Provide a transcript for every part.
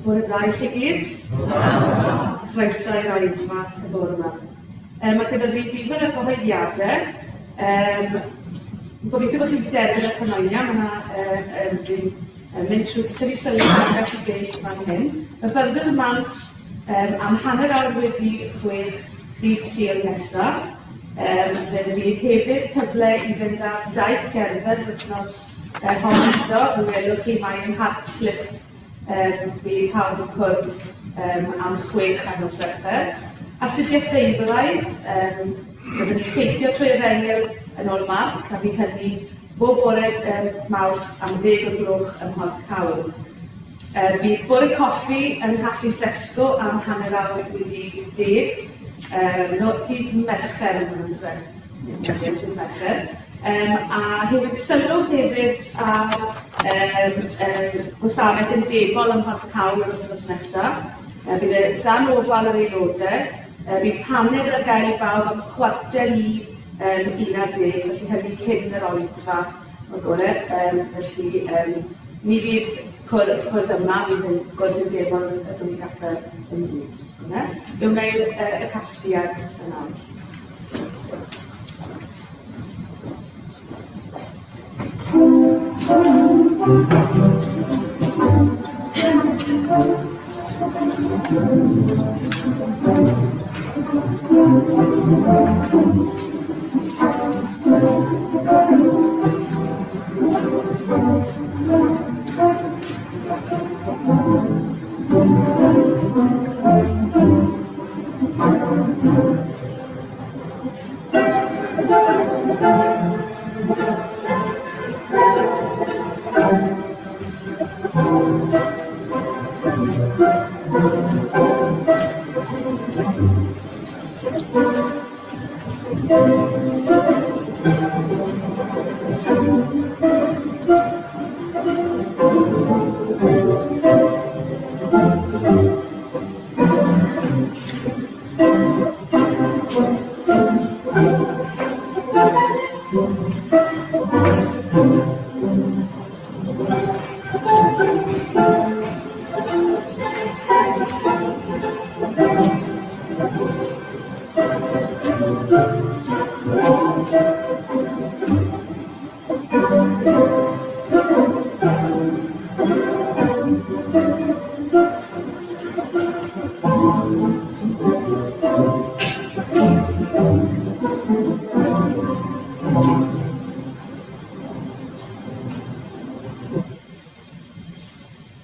Bore da i chi gyd. Chroeso i'r oedfa y bore yma. Um, mae gyda fi nifer o gyhoeddiadau. Um, gobeithio bod chi wedi derbyn y canonia. Mae yna uh, um, dwi'n mynd trwy tynnu sylw ambell i beth fan hyn. Myfyrdod y Mans um, am hanner awr wedi chwech dydd Sul nesaf. Um, fe fydd hefyd cyfle i fynd ar daith gerdded yr wythnos uh, hon eto. Fe welwch chi mae yn Hartslip um, bydd pawb yn cwrdd um, am chwech ar nos Fercher. Astudiaeth Feiblaidd, um, rydyn ni'n teithio trwy Efengyl yn ôl Marc, a fydd hynny bob bore um, Mawrth am ddeg o'r gloch ym Mhorthcawl. Uh, bydd bore coffi yng Nghaffi Fresco am hanner awr wedi deg. Um, no, dydd Mercher yn hwnnw, dwi? Dydd Mercher. Um, a hefyd sylwch hefyd ar um, um, gwasanaeth undebol ym Mhorthcawl yr wythnos nesaf. Uh, bydd e dan ofal yr aelodau. Uh, bydd paned ar gael i bawb am chwarter i um, 11, felly hynny cyn yr oedfa o'r gore. Um, felly um, mi fydd cwrdd, cwrdd yma, fydd yn gwrdd undebol y ddwy gapel ynghyd. Fe wneir uh, y casgliad yn awr.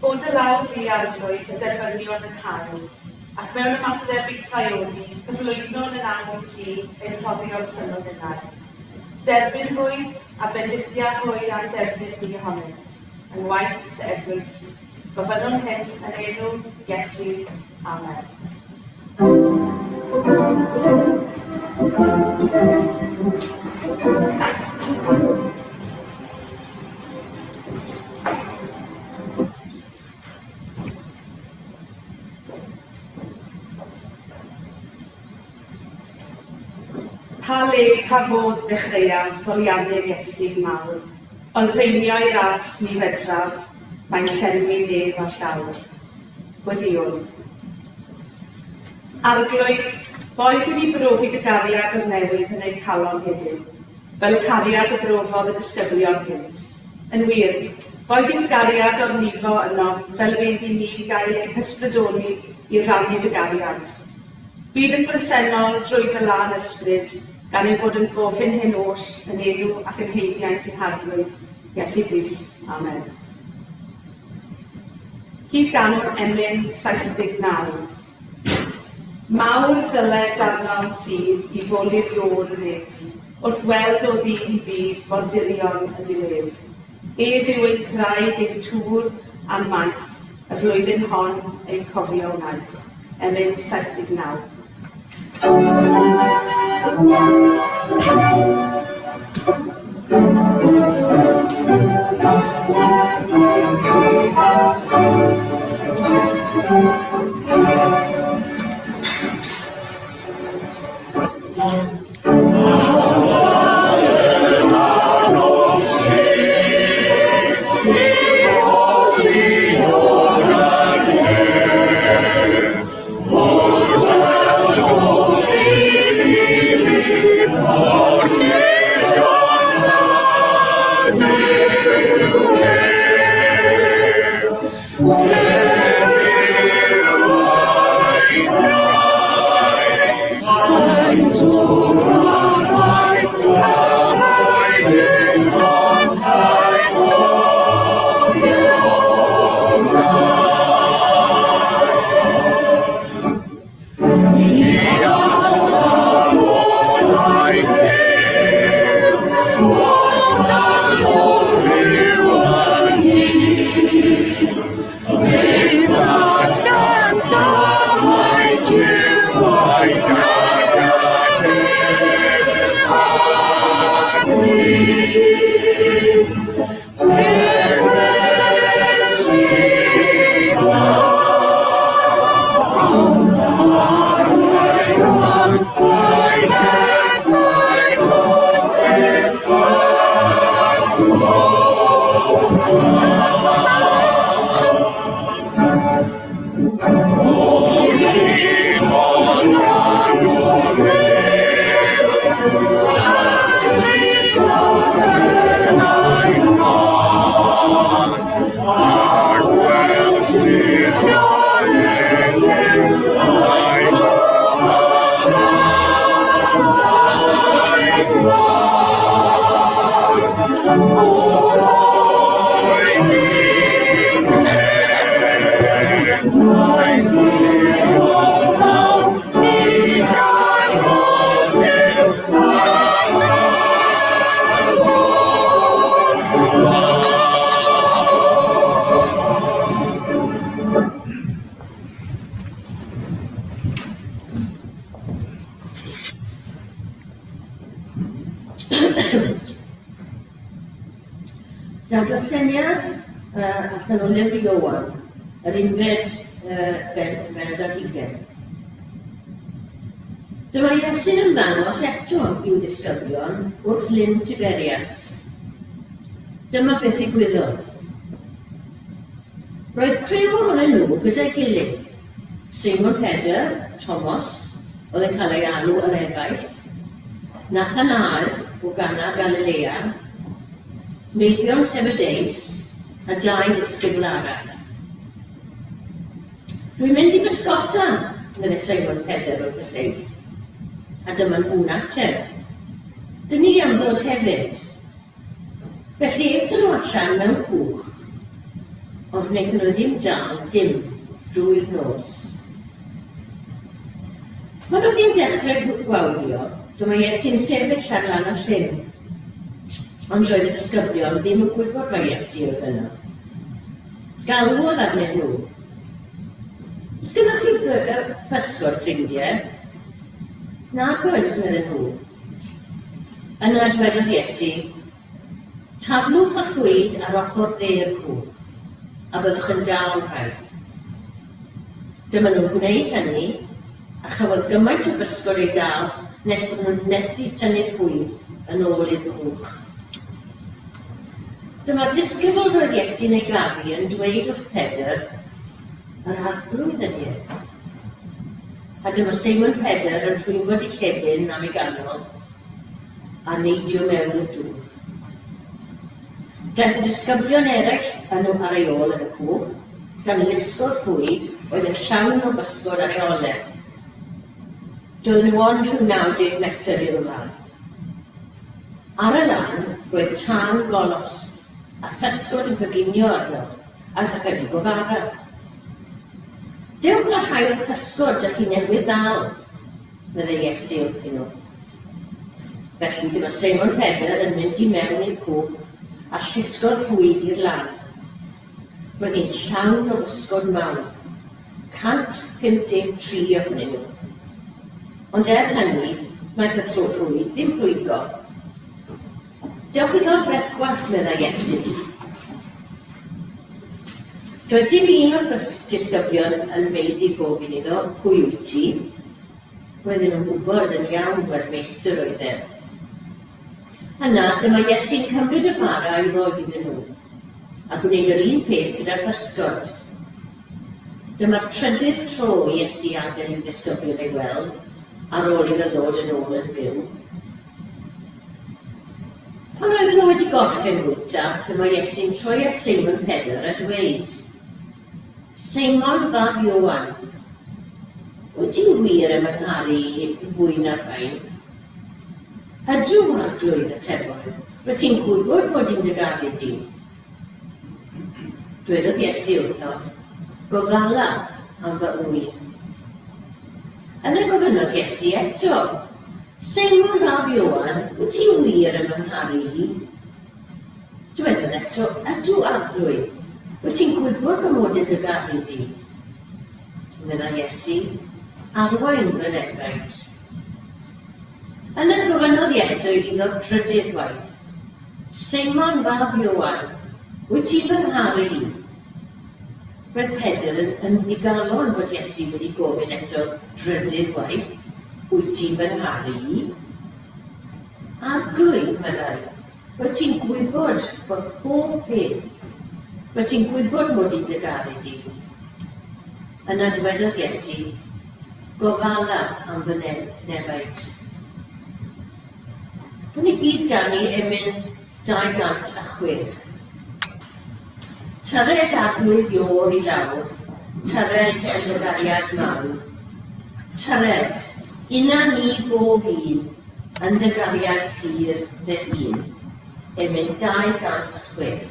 O dy law di, Arglwydd, y derbynion yn hael, ac mewn ymateb i'th ddaioni, cyflwynwn yn awr i ti ein rhoddion syml ninnau. Derbyn hwy, a bendithia hwy a'n defnydd ni ohonynt, yng ngwaith dy eglwys. Gofynnwn hyn yn enw Iesu. Amen. Pa le, pa fodd dechreuaf foliannu'r Iesu mawr, Olrheinio ei ras ni fedraf, mae'n llenwi nef a llawr. Gweddïwn. Arglwydd, Boed i ni brofi dy gariad o'r newydd yn ein calon heddiw, fel y cariad a brofodd y disgyblion gynt. Yn wir, boed i'th gariad orlifo ynom fel y bydd i ni gael ein hysbrydoli i rannu dy gariad. Bydd yn bresennol drwy dy lân ysbryd, gan ein bod yn gofyn hyn oll yn enw ac yn haeddiant i'n Harglwydd, Iesu Grist. Amen. Cyd-ganwn emyn 79. Mawr ddyled arnom sydd i foli'r rôl y nef, wrth weld o ddydd i ddydd mor dirion ydyw ef. Ef yw ein craig, ein tŵr a'n maeth, y flwyddyn hon ein cofio wnaeth. Emyn 79. Darlleniad uh, allan o lyfr Iowan, yr unfed uh, bennod ar hugain. Dyma Iesu'n ymddangos eto i'w ddisgyblion wrth lyn Tiberias. Dyma beth ddigwyddodd. Roedd criw ohonyn nhw gyda'i gilydd, Seimon Pedr, Tomos, oedd yn cael ei alw yr Efaill, Nathanael o Gana Galilea, meibion Sebedeus, a dau ddisgybl arall. Dwi'n mynd i bysgota, meddai Seimon Pedr wrth y lleill. A dyma nhw'n ateb, Dyn ni am ddod hefyd. Felly aethon nhw allan mewn cwch, ond wnaethon nhw ddim dal dim drwy'r nos. Pan oedd hi'n dechrau gwawrio, dyma Iesu'n sefyll ar lan y llyn. Ond doedd y disgyblion ddim yn gwybod mai Iesu oedd yno. Galwodd arnyn nhw, Oes gynnoch chi bysgod, ffrindiau? Nag oes, medden nhw. Yna dwedodd Iesu, Taflwch y rhwyd ar ochr dde'r cwch, a byddwch yn dal rhai. Dyma nhw'n gwneud hynny, a chafodd gymaint o bysgod eu dal nes bod nhw'n methu tynnu'r rhwyd yn ôl i'r cwch. Dyma'r disgybl roedd Iesu'n ei garu yn dweud wrth Pedr, Yr Arglwydd ydy e. A dyma Seimon Pedr yn rhwymo dilledyn am ei ganol a neidio mewn i'r dŵr. Daeth y disgyblion eraill â nhw ar ei ôl yn y cwch, gan lusgo'r rhwyd oedd yn llawn o bysgod ar ei ole. Doedden nhw ond rhyw 90 metr i'r lan. Ar y lan roedd tân golosg a physgod yn coginio arno, ac ychydig o fara. Dewch â rhai o'r pysgod dych chi newydd ddal, meddai Iesu wrthyn nhw. Felly dyma Seimon Pedr yn mynd i mewn i'r cwch a llusgo'r rhwyd i'r lan. Roedd hi'n llawn o bysgod mawr, 153 ohonyn nhw. Ond er hynny, wnaeth y rhwyd ddim rhwygo. Dewch i gael brecwast, meddai Iesu. Doedd dim un o'r disgyblion yn meiddi gofyn iddo, Pwy wyt ti? Roedden nhw'n gwybod yn iawn mai'r Meistr oedd e. Yna, dyma Iesu'n cymryd y bara a'i roi iddyn nhw, a gwneud yr un peth gyda'r pysgod. Dyma'r trydydd tro i Iesu adael i'w ddisgyblion ei weld ar ôl iddo ddod yn ôl yn fyw. Pan oedden nhw wedi gorffen bwyta, dyma Iesu'n troi at Seimon Pedr a dweud, Seimon fab Ioan, wyt ti'n wir yn fy ngharu i fwy na'r rhain? Ydw, Arglwydd, atebodd, rwyt ti'n gwybod mod i'n dy garu di. Dwedodd Iesu wrtho, Gofala am fy ŵyn. Yna gofynnodd Iesu eto, Seimon fab Ioan, wyt ti wir yn fy ngharu i? Dywedodd eto, Ydw, Arglwydd, wyt ti'n gwybod fy mod yn dy garu di. Meddai Iesu, Arwain fy nefaid. Yna gofynnodd Iesu iddo drydydd waith, Seimon fab Ioan, wyt ti'n fy ngharu i? Roedd Pedr yn yn ddigalon fod Iesu wedi gofyn eto drydydd waith, Wyt ti'n fy ngharu i? Arglwydd, meddai, rwyt ti'n gwybod bod pob peth. Rwyt ti'n gwybod mod i'n dy garu di. Yna dywedodd Iesu, Gofala am fy nefaid. Gawn ni gyd ganu emyn 206. Tyred arglwydd Iôr i lawr, Tyred yn dy gariad mawr. Tyred, una ni bob un, Yn dy gariad pur dy hun. Emyn 206.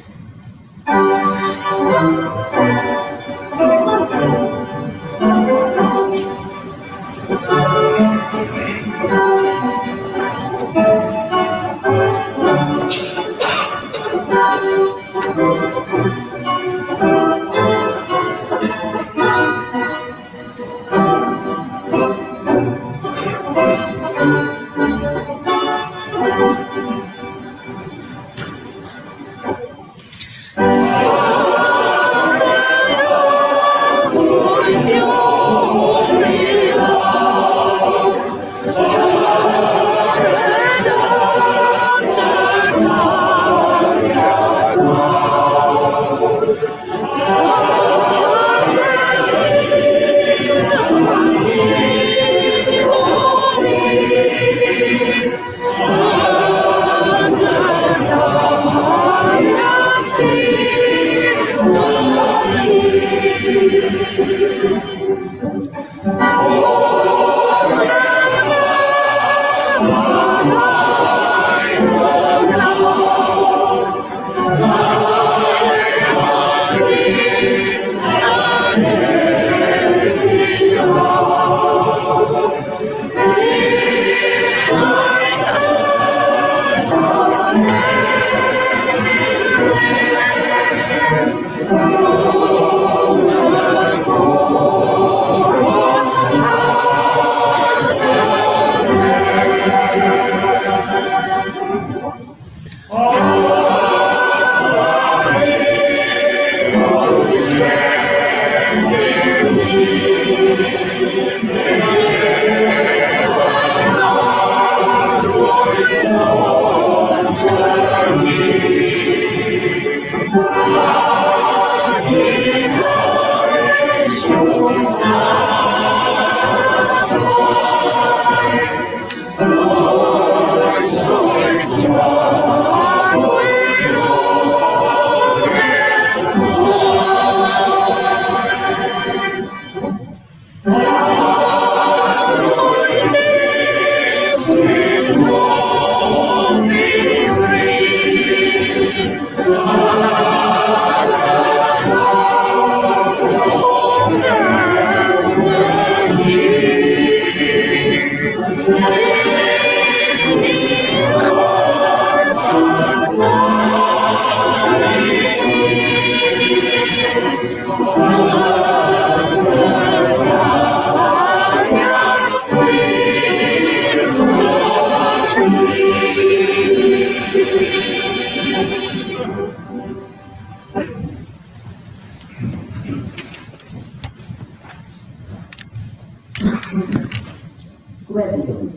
Gweddïwn.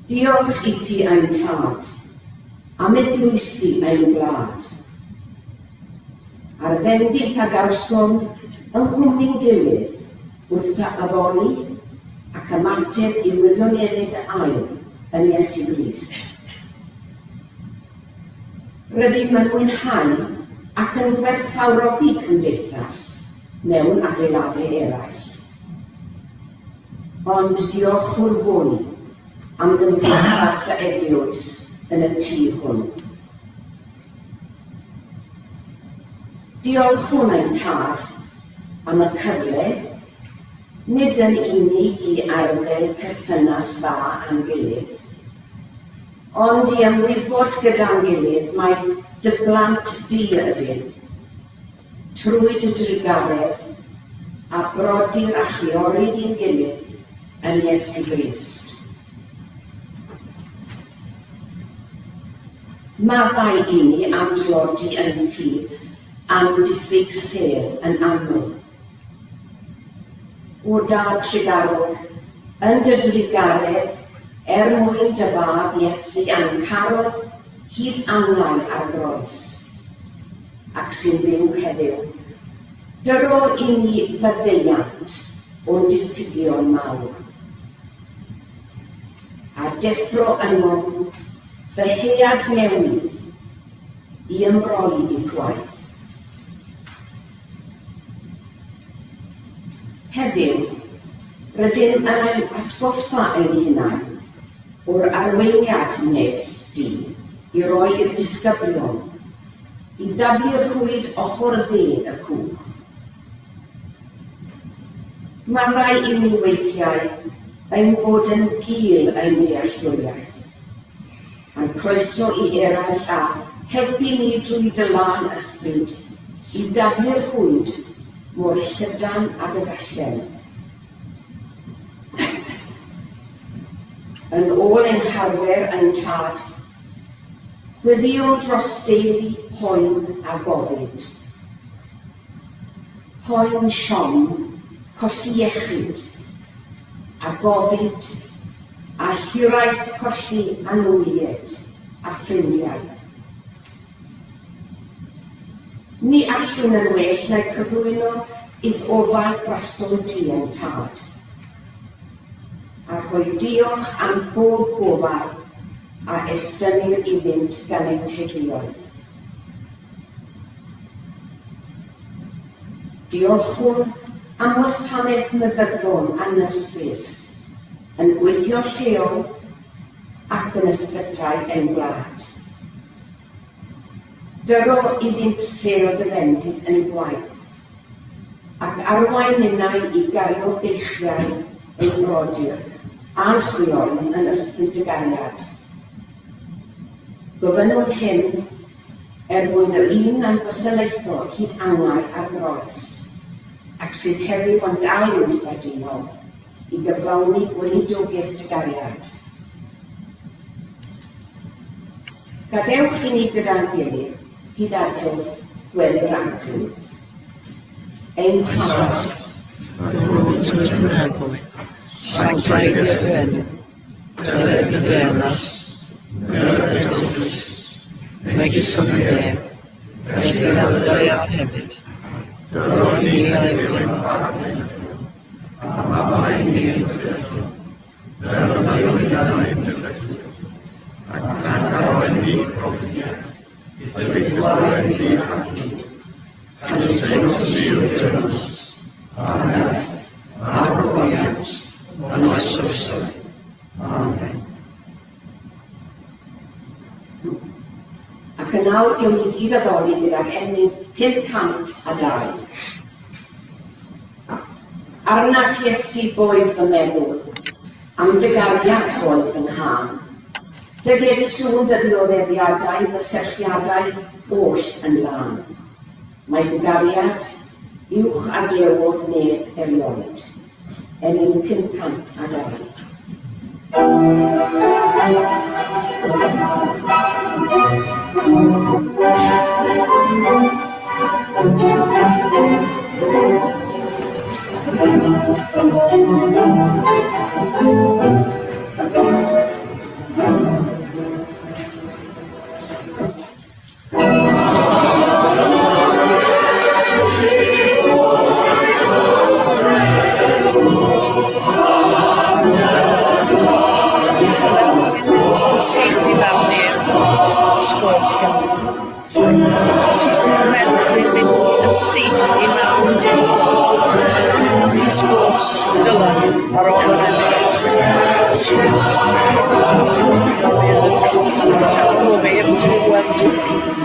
Diolch i ti ein Tad, am eglwysi ein gwlad. A'r fendith a gawsom yng nghwmni'n gilydd wrth dy addoli ac ymateb i wirioneddau dy air yn Iesu Grist. Rydym yn mwynhau ac yn gwerthfawrogi cymdeithas mewn adeiladau eraill. Ond diolchwn fwy am gymdeithas dy eglwys yn y tŷ hwn. Diolchwn ein Tad am y cyfle, nid yn unig i arddel perthynas dda â'n gilydd, Ond i ymwybod gyda'n gilydd mai dy blant di ydym, trwy dy drugaredd, a brodyr a chwiorydd i'n gilydd yn Iesu Grist. Maddau i ni am dlodi ein ffydd a'n diffyg sêl yn aml. O Dad trugarog, yn dy drugaredd, er mwyn dy Fab Iesu a'n carodd hyd angau ar groes, ac sy'n byw heddiw, dyro i ni faddeuant o'n diffygion mawr, a deffro ynom ddyhead newydd i ymroi i'th waith. Heddiw, rydym yn atgoffa ein hunain o'r arweiniad wnes di i roi i'r disgyblion i daflu'r rhwyd ochr dde y cwch. Maddau i ni weithiau ein bod yn gul ein dealltwriaeth. A'n croeso i eraill a helpu ni drwy dy lân ysbryd i daflu'r rhwyd mor llydan ag y gallem. Yn ôl ein harfer ein Tad, gweddïwn dros deulu poen a gofid. Poen siom, colli iechyd, a gofid, a hiraeth colli anwyliaid a ffrindiau. Ni allwn yn well na'u cyflwyno i'th ofal grasol di ein Tad, a rhoi diolch am bob gofal a estynnir iddynt gan eu teuluoedd. Diolchwn am wasanaeth meddygon a nyrsys yn gweithio'n lleol ac yn ysbytai ein gwlad. Dyro iddynt sêl dy fendith yn eu gwaith, ac arwain ninnau i gario beichiau ein brodyr a'n chwiorydd yn ysbryd dy gariad. Gofynnwn hyn er mwyn yr un a'n gwasanaethodd hyd angau ar groes, ac sydd heddiw yn dal i'n sbarduno i gyflawni gweinidogaeth dy gariad. Gadewch i ni gyda'n gilydd hyd adrodd gweddi'r Arglwydd. Ein Tad, Yr wyt yn nefoedd, sanctaidd dy enw, Dyled dy deyrnas, gwneud dy ewyllys, megis yn y nef, felly ar y ddaear hefyd. Dyro i ni ein dim ar ddefnydd, a maddau i ni ein dyledion, fel y byddwn ni'n ein dyledion, ac nac arwain ni i brofedigaeth, Effeithlon ti rhag drwg, canys enw ti yw'r deyrnas, a'r nerth, a'r gogoniant, yn oes yr oesoedd. Amen. Ac yn awr gewn ni gyd addoli gydag emyn 502. Arnat Iesu boed fy meddwl, am dy gariad boed fy nghân. Dyged sŵn dy ddioddefiadau fy serchiadau oll yn lân. Mae dy gariad uwch a glywodd neb erioed. Emyn 502. Dwi'n mynd yn syth i mewn i'r sgwrs gan... Sori, ti'n meddwl dwi'n mynd yn syth i mewn i sgwrs Dylan ar ôl y release. Sgwrs Tell me if to talk.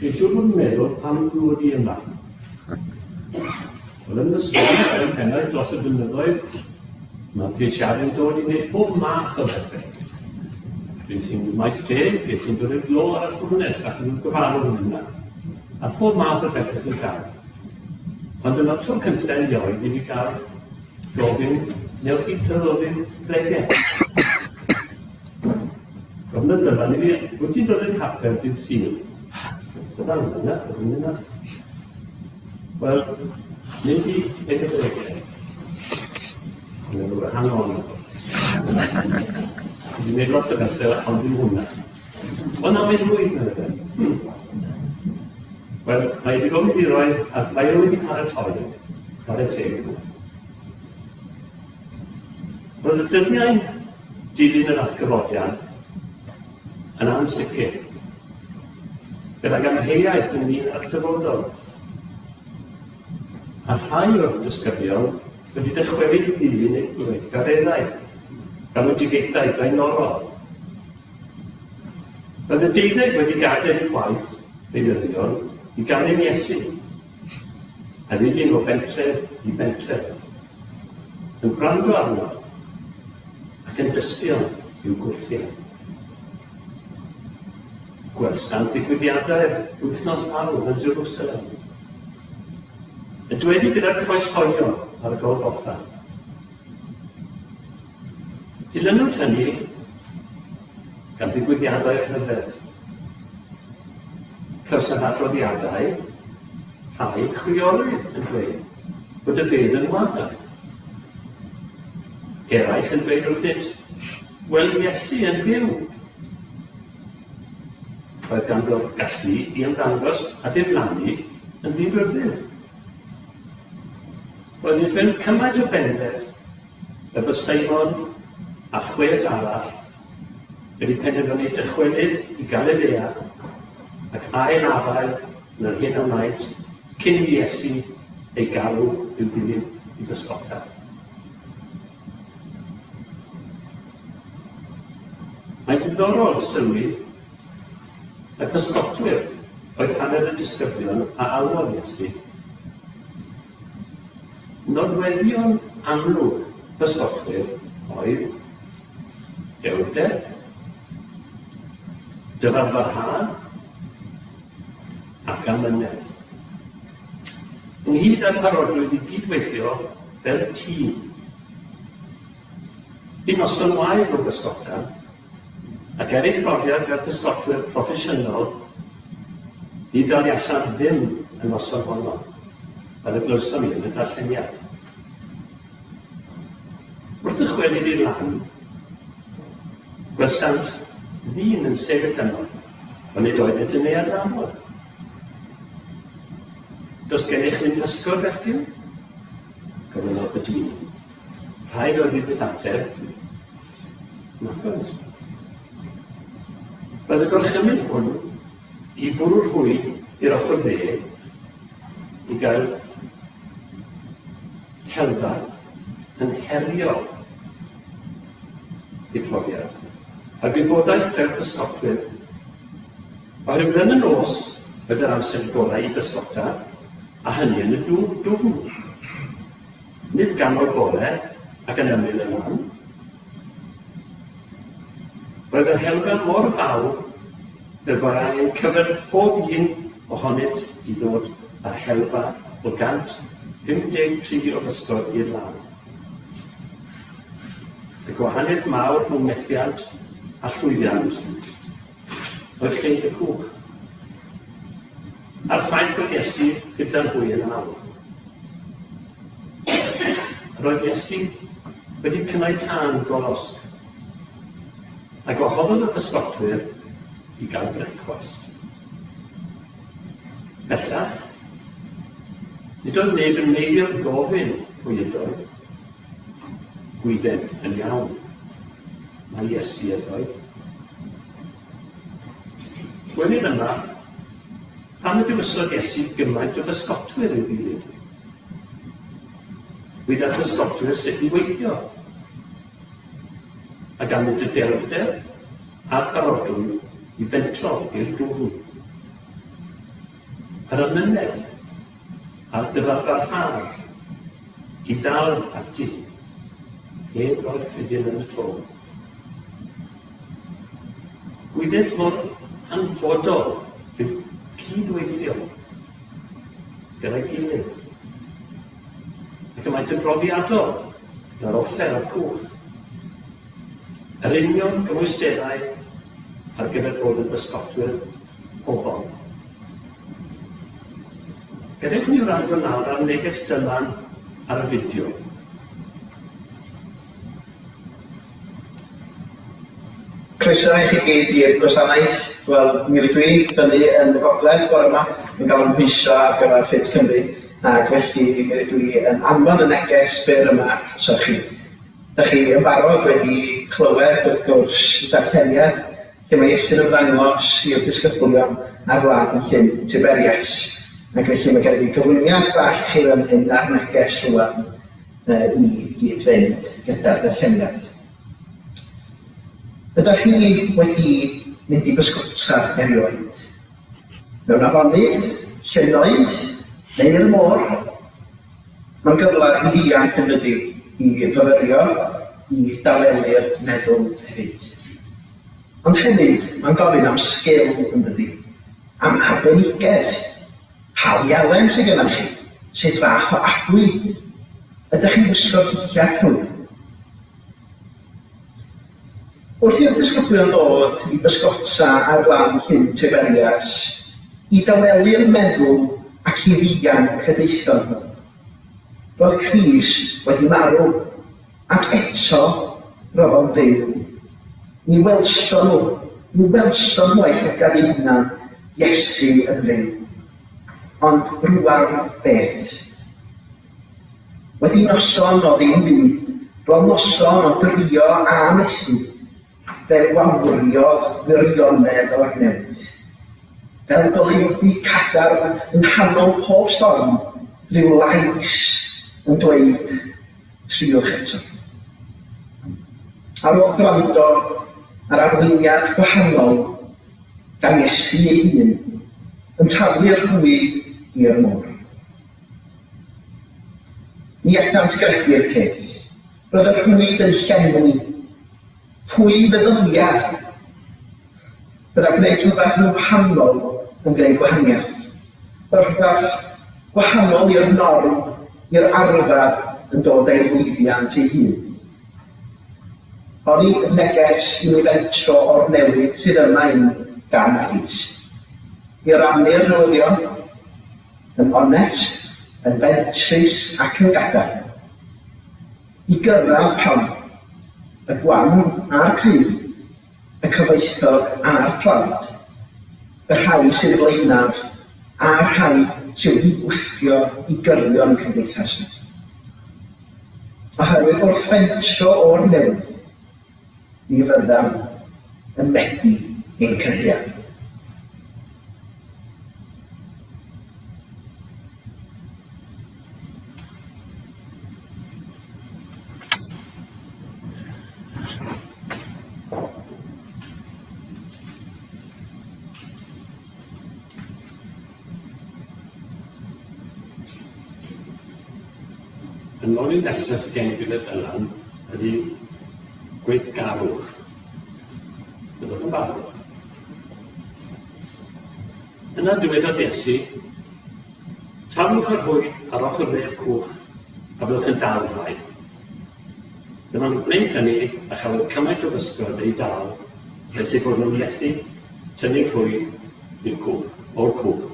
Chi'n siŵr bod yn meddwl pam dwi i yma. Wel, yn y sôn ar y pennau dros y blynyddoedd, mae ceisiadau'n dod i wneud pob math o bethau. Rhywun sy'n maes te, rhywun sy'n dod i'r glo ar y ffwrnes ac yn gofalu am hynna. A phob math o bethau sy'n cael. Ond dyma'r tro cyntaf erioed i fi gael gofyn, newch chi draddodi'n bregeth? Gofynnodd Dylan i fi, wyt ti'n dod i'r capel dydd Sul? Byddan nhw'n yna, byddan nhw'n yna. Wel, mynd i Penybregau. Mae'n nhw'n wahanol. Dwi'n gwneud lot o bethau, ond ddim hwnna. Ond na, mae'n rwydd, meddai fe. Wel, mae wedi gofyn i fi roi, a mae o wedi paratoi, chwarae teg. Roedd y dyddiau'n dilyn yr atgyfodiad yn ansicr, gydag amheuaeth ynglŷn â'r dyfodol. A rhai o'r disgyblion wedi dychwelyd i ddilyn eu gweithgareddau, galwedigaethau blaenorol. Roedd y deuddeg wedi gadael eu gwaith beunyddiol i ganlyn Iesu, a ddilyn o bentref i bentref, yn gwrando arno ac yn dystio i'w gwrthiau. Gwelsant ddigwyddiadau'r wythnos fawr yn Jerusalem, y dwedi gyda'r croeshoelio ar y Golgotha. Dilynwyd hynny gan ddigwyddiadau rhyfedd. Clywsom adroddiadau rhai chwiorydd yn dweud bod y bedd yn wag. Eraill yn dweud wrthynt, wel Iesu yn fyw. Roedd ganddo'r gallu i ymddangos a diflannu yn ddi-rybudd. Roedd mewn cymaint o benbeth Efo Simon a chwech arall wedi penderfynu dychwelyd i Galilea ac ail afael yn yr hyn a wnaent cyn i Iesu eu galw i'w dilyn i bysgota. Mae'n ddiddorol sylwi y pysgotwyr oedd hanner y disgyblion a alwodd Iesu. Nodweddion amlwg pysgotwyr oedd dewrder, dyfalbarhad ac amynedd, ynghyd â'r parodrwydd i gydweithio fel tîm. Bu noson wael o bysgota, Ac er eu profiad fel pysgotwyr proffesiynol, ni ddaliasant ddim y noson honno, fel y glywsom ni yn y darlleniad. Wrth ddychwelyd i'r lan, gwelsant ddyn yn sefyll yno, ond nid oeddent yn ei adnabod. Does gennych ddim pysgod, fechgyn? gofynnodd y dyn. Rhaid oedd iddynt ateb, Nac oes. Roedd y gorchymyn hwn i fwrw'r rhwyd i'r ochr dde i gael helfa yn herio eu profiad a gwybodaeth fel pysgotwyr oherwydd yn y nos oedd yr amser gorau i bysgota a hynny yn y dŵr dwfn. Nid ganol bore ac yn ymyl y lan. Roedd yr helfa mor fawr fel bod angen cyfwerth pob un ohonynt i ddod â'r helfa o 153 o bysgod i'r lan. Y gwahaniaeth mawr rhwng methiant a llwyddiant oedd lle y cwch. A'r ffaith fod Iesu gyda hwy yn awr. Roedd Iesu wedi cynnau tân golosg, a gwahoddodd y pysgotwyr i gael brecwast. Bellach, nid oedd neb yn meiddio gofyn pwy ydoedd. Gwyddent yn iawn mai Iesu ydoedd. Gwelir yma pam y dewisodd Iesu gymaint o bysgotwyr i'w ddilyn. Gwyddai'r pysgotwyr sut i weithio, a ganddynt y dewrder a'r parodrwydd i fentro i'r dwfn. Yr amynedd a'r dyfalbarhad i ddal ati heb roi'r ffidil yn y to. Gwyddent mor hanfodol yw cydweithio gyda'i gilydd, ac y maent yn brofiadol gyda'r offer a'r cwch. Yr union gymwysterau ar gyfer bod yn bysgotwyr pobl. Gadewch i ni wrando nawr ar neges Dylan ar y fideo. Croeso i chi gyd i'r gwasanaeth. Wel, mi rydw i fyny yn y gogledd bore yma yn cael ymhwyso ar gyfer Ffit Cymru ac felly mi rydw i yn anfon y neges byr yma atoch chi. Dych chi yn barod wedi clywed, wrth gwrs, darlleniad lle mae Iesu'n ymddangos i'r disgyblion ar wlad yn Llyn Tiberias. Ac felly mae gen i gyflwyniad bach i chi fan hyn ar neges rwan i gyd-fynd gyda'r darlleniad. Ydych chi wedi mynd i bysgota erioed? Mewn afonydd, llynnoedd, neu'r môr? Mae'n gyfle i ddianc yn dydi, i fyfyrio, i dawelu'r meddwl hefyd. Ond hefyd, mae'n gofyn am sgil yn dydi, am arbenigedd. Pa wialen sydd gennych chi? Sut fath o abwyd? Ydych chi'n gwisgo'r dillad cywir? Wrth i'r disgyblion ddod i bysgota ar lan Llyn Tiberias, i dawelu'r meddwl ac i ddianc y daethon nhw. Roedd Crist wedi marw, ac eto roedd o'n fyw. Mi welson nhw, mi welson nhw a'u llygad eu hunan, Iesu yn fyw. Ond rŵan beth? Wedi noson o ddim byd, roedd noson o drio a methu, fe wawriodd wirionedd o'r newydd. Fel goleudy cadarn yng nghanol pob storm, rhyw lais yn dweud, Triwch eto. Ar ôl gwrando ar arweiniad gwahanol gan Iesu ei hun, yn taflu'r rhwyd i'r môr. Ni allant gredu'r peth. Roedd y rhwyd yn llenwi. Pwy feddylia bydda gwneud rhywbeth yn wahanol yn gwneud gwahaniaeth? Bod rhywbeth gwahanol i'r norm, i'r arfer, yn dod â'i lwyddiant ei hun. Onid neges i ni fentro o'r newid sydd yma i ni gan Grist? I rannu'r newyddion? Yn onest, yn fentrus ac yn gadarn. I gyrraedd pawb, y gwan a'r cryf, y cyfoethog a'r tlawd, y rhai sydd flaenaf a'r rhai sydd wedi gwthio i gyrion cymdeithas ni. Oherwydd wrth fentro o'r newydd, mi fyddem yn medi ein cyrhaedd. Y nodyn nesaf sydd gen i gyda Dylan ydy gweithgarwch. Byddwch yn barod. Yna dywedodd Iesu, Taflwch yr rhwyd ar ochr dde'r cwch a byddwch yn dal rhai. Dyma nhw'n gwneud hynny a chafodd cymaint o bysgod eu dal nes eu bod nhw'n methu tynnu'r rhwyd i'r cwch, o'r cwch.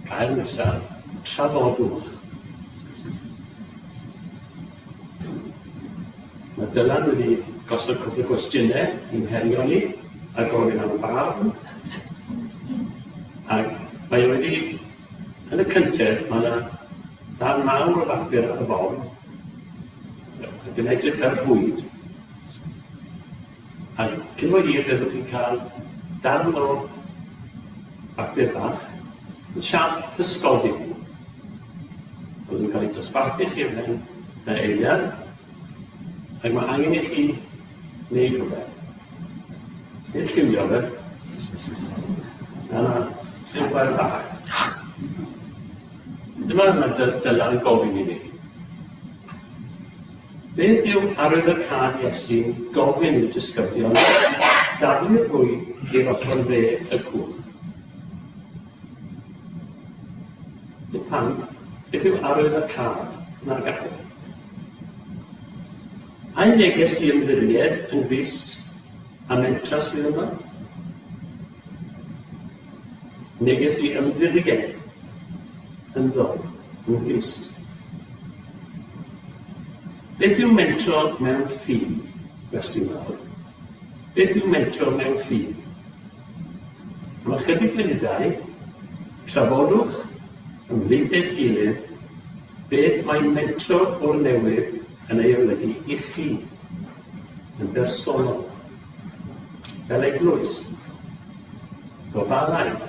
Gair nesaf, trafodwch. Mae Dylan wedi gosod cwpl o gwestiynau i'n herio ni a gofyn am barn. Ac mae wedi, yn y cyntaf, mae yna darn mawr o bapur ar y bord, ac yn edrych fel rhwyd. A cyn bo hir byddwch chi'n cael darn o bapur bach yn siâp pysgodyn. Byddwn yn cael ei dosbarthu chi ymhen y eiliad, ac mae angen i chi wneud rhywbeth. Nid lliwio fe. Na, na, sy'n chwarae bach. Dyma mae Dylan gofyn i ni. Beth yw arwyddocâd Iesu'n gofyn i'w disgyblion daflu'r rhwyd i'r ochr dde y cwch? Nid pam, beth yw arwyddocâd? Dyma'r gair. Ai neges i ymddiried yn Grist a mentra sydd yma? Neges i ymddiried ynddo, yng Nghrist. Beth yw mentro mewn ffydd? Gwestiwn mawr. Beth yw mentro mewn ffydd? Am ychydig funudau, trafodwch ymhlith eich gilydd beth mae mentro o'r newydd yn ei olygu i chi, yn bersonol, fel eglwys, gofalaeth,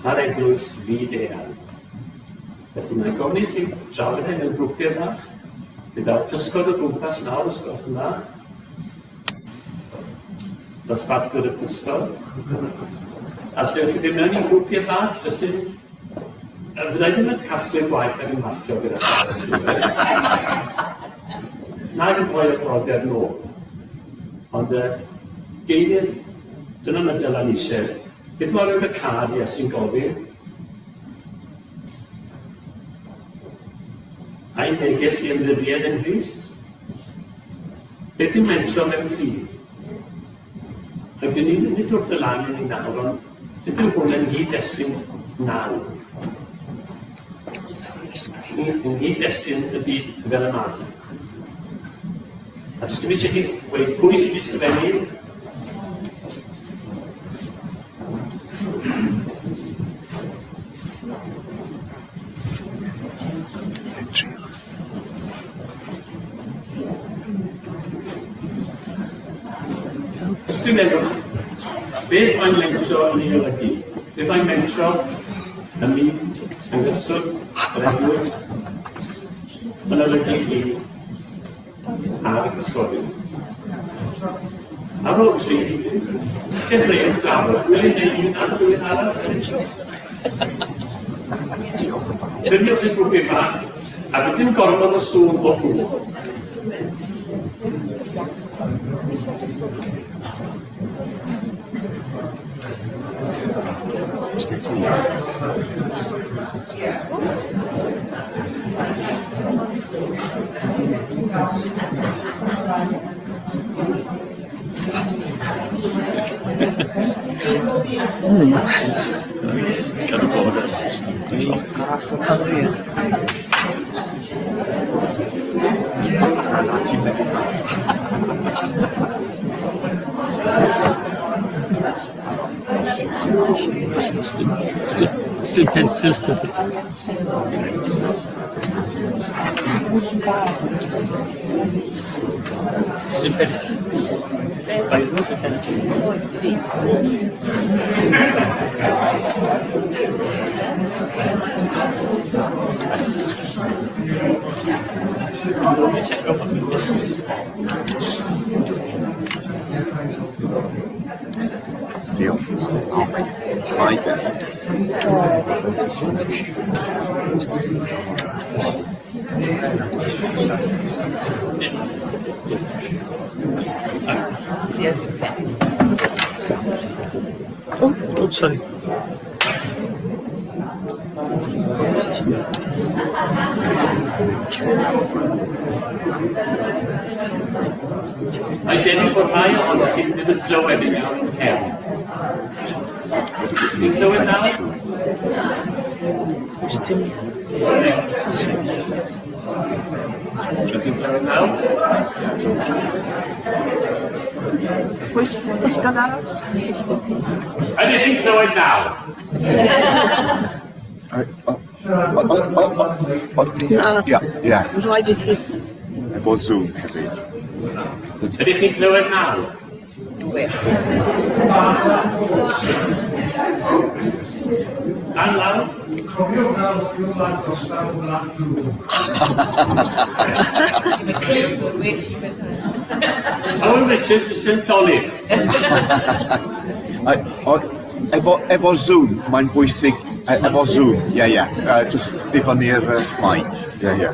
a'r eglwys fyd-eang. Felly mae'n gofyn i chi drafod e mewn grwpiau bach. Fe ddaw'r pysgod o gwmpas nawr os gwelwch yn dda. Dosbarthwyr y pysgod. A os dewch chi ddim mewn i grwpiau bach, jyst dim... Fydda i ddim yn casglu'r gwaith ac yn marcio gyda Nag yn rhoi y brodyr nôl. Ond y geiriau, dyna mae Dylan eisiau. Beth mae'r y cad Iesu'n gofyn? Ai neges i ymddiried yng Nghrist? Beth yw mentro mewn ffydd? Ac dyn ni nid wrth y lan i ni nawr, ond beth yw hwn yn nghyd-destun nawr? Yng nghyd-destun y byd fel y mae. A jyst dim eisiau chi dweud pwy sydd wedi sgrifennu. Ysgrifennwch, beth mae'n mentro yn ei olygu? Beth mae'n mentro ym myd yng nghyswllt yr eglwys yn olygu chi ar y cysgodion? Ar ôl tri, dechreuwch drafod, gwelwn ni un ar rhywun arall. Ffurfiwch y grwpiau bach, a bydd dim gormod o sŵn o gwbl. Cadw gofod ar y top. O ie. Ti'n mynd. Sdim pencils 'da fi. Sdim pencils. Biro 'da pencil. Oes, 'da fi. Diolch. Hi there. Oh, oh, sorry. Mae debyg bod rhai ohonoch chi ddim yn clywed yn iawn yn cefn. Chi'n clywed nawr? Chi'n clywed nawr? Oes pysgod arall? Ydych chi'n clywed nawr? Na. Ia, ia. Rhaid i chi. Efo Zoom hefyd. Ydych chi'n clywed nawr? Lan lawr? Cofiwch gael ffilm lan dosbarth Black Blue. Owen Richards jyst yn llonydd. Efo, efo Zoom, mae'n bwysig, efo Zoom, ie, ie, jyst i fyny'r mic, ie, ie.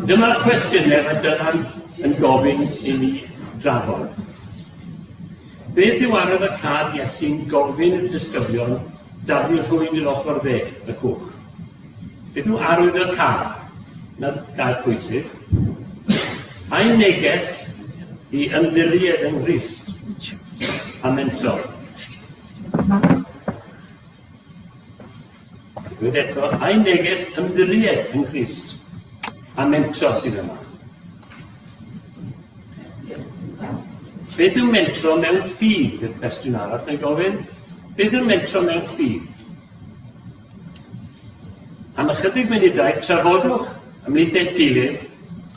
Dyma'r cwestiynau mae Dylan yn gofyn i ni drafod. Beth yw arwydd y cad Iesu'n gofyn i'r disgyblion daflu rhwyn i'r ochr dde y cwch? Beth yw arwydd y cad? Na'r gair pwysig. A'i neges i ymddiried yng Nghrist a mentro. Dweud eto, ai neges ymddiried yng Nghrist a mentro sydd yma. Beth yw mentro mewn ffydd? Yw'r cwestiwn arall mae'n gofyn. Beth yw mentro mewn ffydd? Am ychydig munudau, trafodwch ymhlith eich gilydd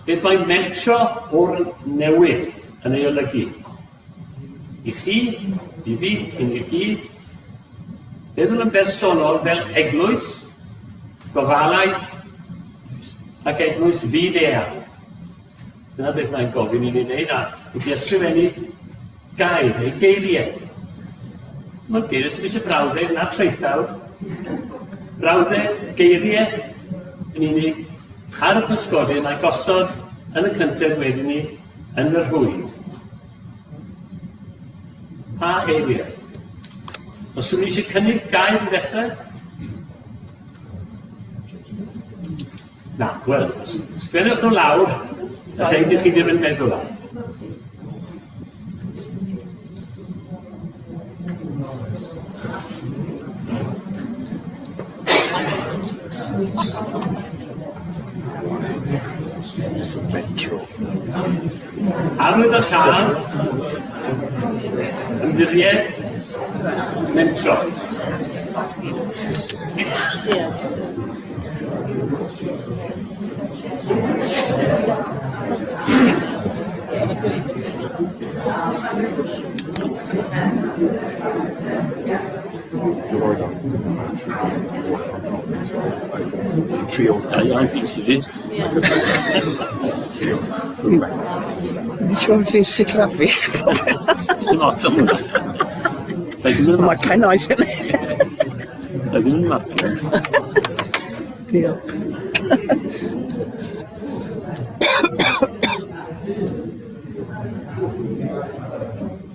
beth mae mentro o'r newydd yn ei olygu. I chi, i fi, i ni gyd, meddwl yn bersonol fel eglwys, gofalaeth ac eglwys fyd-eang. Dyna beth mae'n gofyn i ni wneud, a wedi ysgrifennu gair neu geiriau. Mae'n geiriau sydd eisiau brawddeg na traethawd. Brawddeg, geiriau yn unig ar y pysgodyn a'i gosod yn y cyntedd wedyn ni yn y rhwyd. Pa eiriau? Os yw'n eisiau cynnig gair i ddechrau? Na, wel, sgrifennwch nhw lawr, y rhai dych chi ddim yn meddwl am. Metro. Arwydd o tân, ymddiried, mentro. Trio. Da iawn, Pete, ti Dwi'n siŵr ti'n sillafu. Dim ots am hwnna. Mae cennoedd yn... Fe ddim yn marcio. Diolch.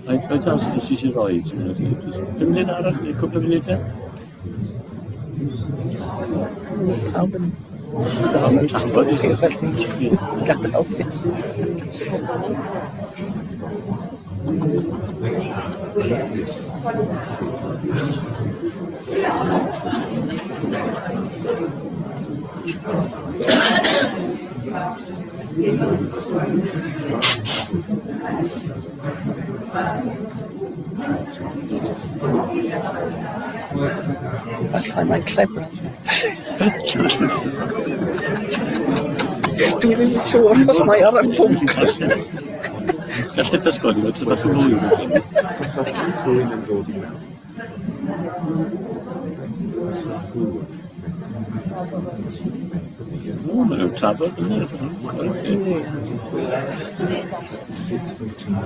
Faint faint o amser ti eisiau rhoi? Pum munud arall neu cwpl o funudau? Pawb yn... Dal yn trafod i felly gadael fi. Falle mae'n clebran. Dwi ddim yn siŵr os mae ar y pwnc. Gallai pysgodi fod tipyn bach yn fwy. Tasa rhywun yn dod i mewn. Tasa rhywun O, maen nhw'n trafod yn yr Sut wyt ti'n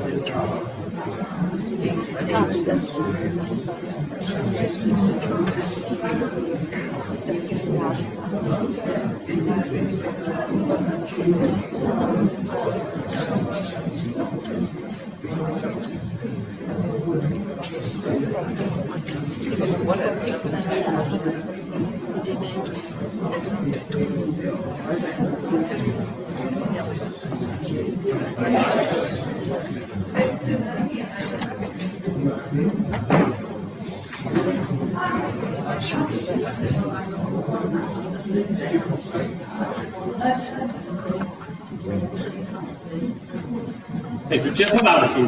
Reit, dwi'n diolch yn fawr i chi,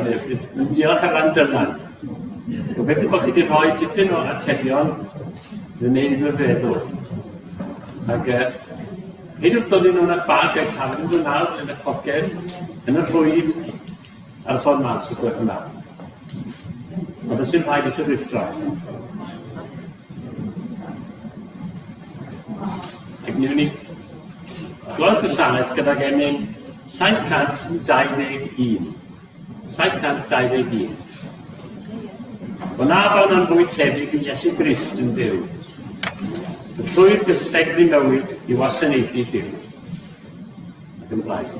Dwi'n diolch ar ran Dylan. Gobeithio bod chi wedi rhoi tipyn o atebion i wneud i fy feddwl. Ac peidiwch dod i nhw'n eich bag a'i taflu nhw nawr yn eich poced, yn y rhwyd, ar y ffordd mas, y gwelwch yn dda. Ond does dim rhaid i chi ruthro. Ac ni'n mynd i glod gwasanaeth gydag emyn 721. 721. O na bawn yn fwy tebyg i Iesu Grist yn byw. Y llwyr gysegru mywyd i wasanaethu Duw. Ac yn blaen.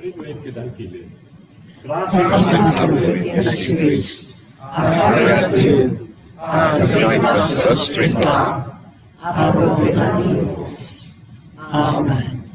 Bryd gyda'n gilydd. Gras Gras ein Arglwydd Iesu Grist, a chariad Duw, a chymdeithas yr Ysbryd Glân, ar ôl a ni. Amen.